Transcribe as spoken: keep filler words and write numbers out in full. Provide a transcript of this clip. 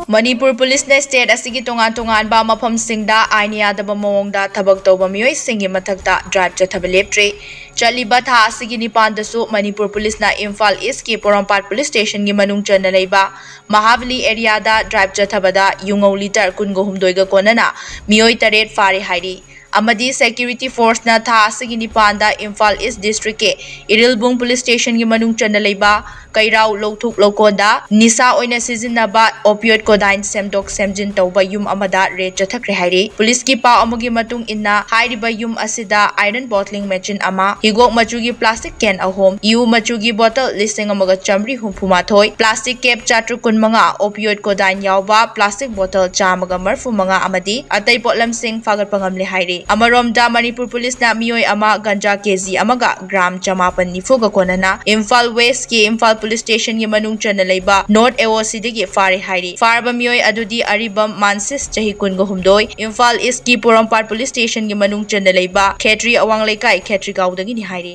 ꯃꯅꯤꯄꯨꯔ ꯄꯨꯂꯤꯁꯅ ꯁ꯭ꯇꯦꯠ ꯑꯁꯤꯒꯤ ꯇꯣꯉꯥꯟ ꯇꯣꯉꯥꯟꯕ ꯃꯐꯝꯁꯤꯡꯗ ꯑꯥꯏꯟ ꯌꯥꯗꯕ ꯃꯑꯣꯡꯗ ꯊꯕꯛ ꯇꯧꯕ ꯃꯤꯑꯣꯏꯁꯤꯡꯒꯤ ꯃꯊꯛꯇ ꯗ꯭ꯔꯥꯏꯕ ꯆꯠꯊꯕ ꯂꯦꯞꯇ꯭ꯔꯤ꯫ ꯆꯠꯂꯤꯕ ꯊꯥ ꯑꯁꯤꯒꯤ ꯅꯤꯄꯥꯟꯗꯁꯨ ꯃꯅꯤꯄꯨꯔ ꯄꯨꯂꯤꯁꯅ ꯏꯝꯐꯥꯜ ꯏꯁꯀꯤ ꯄꯣꯔꯣꯝꯄꯥꯠ ꯄꯨꯂꯤꯁ ꯁ꯭ꯇꯦꯁꯟꯒꯤ ꯃꯅꯨꯡ ꯆꯟꯅ ꯂꯩꯕ ꯃꯍꯥꯕꯂꯤ ꯑꯦꯔꯤꯌꯥꯗ ꯗ꯭ꯔꯥꯏꯕ ꯆꯠꯊꯕꯗ ꯌꯨꯉꯧ ꯂꯤꯇꯔ ꯀꯨꯟꯒ ꯍꯨꯝꯗꯣꯏꯒ ꯀꯣꯟꯅꯅ ꯃꯤꯑꯣꯏ ꯇꯔꯦꯠ ꯐꯥꯔꯦ ꯍꯥꯏꯔꯤ꯫ ꯑꯃꯗꯤ ꯁꯦꯀ꯭ꯌꯨꯔꯤꯇꯤ ꯐꯣꯔꯁꯅ ꯊꯥ ꯑꯁꯤꯒꯤ ꯅꯤꯄꯥꯟꯗ ꯏꯝꯐꯥꯜ ꯏꯁ ꯗꯤꯁꯇ꯭ꯔꯤꯛꯀꯤ ꯏꯔꯤꯜꯕꯨꯡ ꯄꯨꯂꯤꯁ ꯁ꯭ꯇꯦꯁꯟꯒꯤ ꯃꯅꯨꯡ ꯆꯟꯅ ꯂꯩꯕ ꯀꯩꯔꯥꯎ ꯂꯧꯊꯣꯛ ꯂꯧꯀꯣꯟꯗ ꯅꯤꯁꯥ ꯑꯣꯏꯅ ꯁꯤꯖꯤꯟꯅꯕ ꯑꯣꯄꯤꯌꯣꯏꯗ ꯀꯣꯗꯥꯏꯟ ꯁꯦꯝꯗꯣꯛ ꯁꯦꯝꯖꯤꯟ ꯇꯧꯕ ꯌꯨꯝ ꯑꯃꯗ ꯔꯦꯗ ꯆꯠꯊꯈ꯭ꯔꯦ ꯍꯥꯏꯔꯤ꯫ ꯄꯨꯂꯤꯁꯀꯤ ꯄꯥꯎ ꯑꯃꯒꯤ ꯃꯇꯨꯡ ꯏꯟꯅ ꯍꯥꯏꯔꯤꯕ ꯌꯨꯝ ꯑꯁꯤꯗ ꯑꯥꯏꯔꯟ ꯕꯣꯇ꯭ꯂꯤꯡ ꯃꯦꯆꯤꯟ ꯑꯃ, ꯍꯤꯒꯣꯛ ꯃꯆꯨꯒꯤ ꯄ꯭ꯂꯥꯁꯇꯤꯛ ꯀꯦꯟ ꯑꯍꯨꯝ, ꯌꯨ ꯃꯆꯨꯒꯤ ꯕꯣꯇꯜ ꯂꯤꯁꯤꯡ ꯑꯃꯒ ꯆꯥꯃꯔꯤ ꯍꯨꯝꯐꯨ ꯃꯥꯊꯣꯏ, ꯄ꯭ꯂꯥꯁꯇꯤꯛ ꯀꯦꯞ ꯆꯥꯇ꯭ꯔꯨꯛ ꯀꯨꯟꯃꯉꯥ, ꯑꯣꯄꯤꯌꯣꯏꯗ ꯀꯣꯗꯥꯏꯟ ꯌꯥꯎꯕ ꯄ꯭ꯂꯥꯁꯇꯤꯛ ꯕꯣꯇꯜ ꯆꯥꯝꯃꯒ ꯃꯔꯤꯐꯨ ꯃꯉꯥ ꯑꯃꯗꯤ ꯑꯇꯩ ꯄꯣꯠꯂꯝꯁꯤꯡ ꯐꯥꯒꯠꯄ ꯉꯝꯂꯦ ꯍꯥꯏꯔꯤ꯫ ꯑꯃꯔꯣꯝꯗ ꯃꯅꯤꯄꯨꯔ ꯄꯨꯂꯤꯁꯅ ꯃꯤꯑꯣꯏ ꯑꯃ ꯒꯟꯖꯥ ꯀꯦꯖꯤ ꯑꯃꯒ ꯒ꯭ꯔꯥꯝ ꯆꯃꯥꯄꯟ ꯅꯤꯐꯨꯒ ꯀꯣꯟꯅꯅ ꯏꯝꯐꯥꯜ ꯋꯦꯁꯀꯤ ꯏꯝꯐꯥꯜ ꯄꯨꯂꯤꯁ ꯁ꯭ꯇꯦꯁꯟꯒꯤ ꯃꯅꯨꯡ ꯆꯟꯅ ꯂꯩꯕ ꯅꯣꯔꯠ ꯑꯦ ꯑꯣ ꯁꯤꯗꯒꯤ ꯐꯥꯔꯦ ꯍꯥꯏꯔꯤ꯫ ꯐꯥꯔꯕ ꯃꯤꯑꯣꯏ ꯑꯗꯨꯗꯤ ꯑꯔꯤꯕꯝ ꯃꯥꯟꯁꯤꯁ, ꯆꯍꯤ ꯀꯨꯟꯒ ꯍꯨꯝꯗꯣꯏ, ꯏꯝꯐꯥꯜ ꯏꯁꯀꯤ ꯄꯣꯔꯣꯝꯄꯥꯠ ꯄꯨꯂꯤꯁ ꯁ꯭ꯇꯦꯁꯟꯒꯤ ꯃꯅꯨꯡ ꯆꯟꯅ ꯂꯩꯕ ꯈꯦꯇ꯭ꯔꯤ ꯑꯋꯥꯡ ꯂꯩꯀꯥꯏ ꯈꯦꯇ꯭ꯔꯤꯒꯥꯎꯗꯒꯤꯅꯤ ꯍꯥꯏꯔꯤ꯫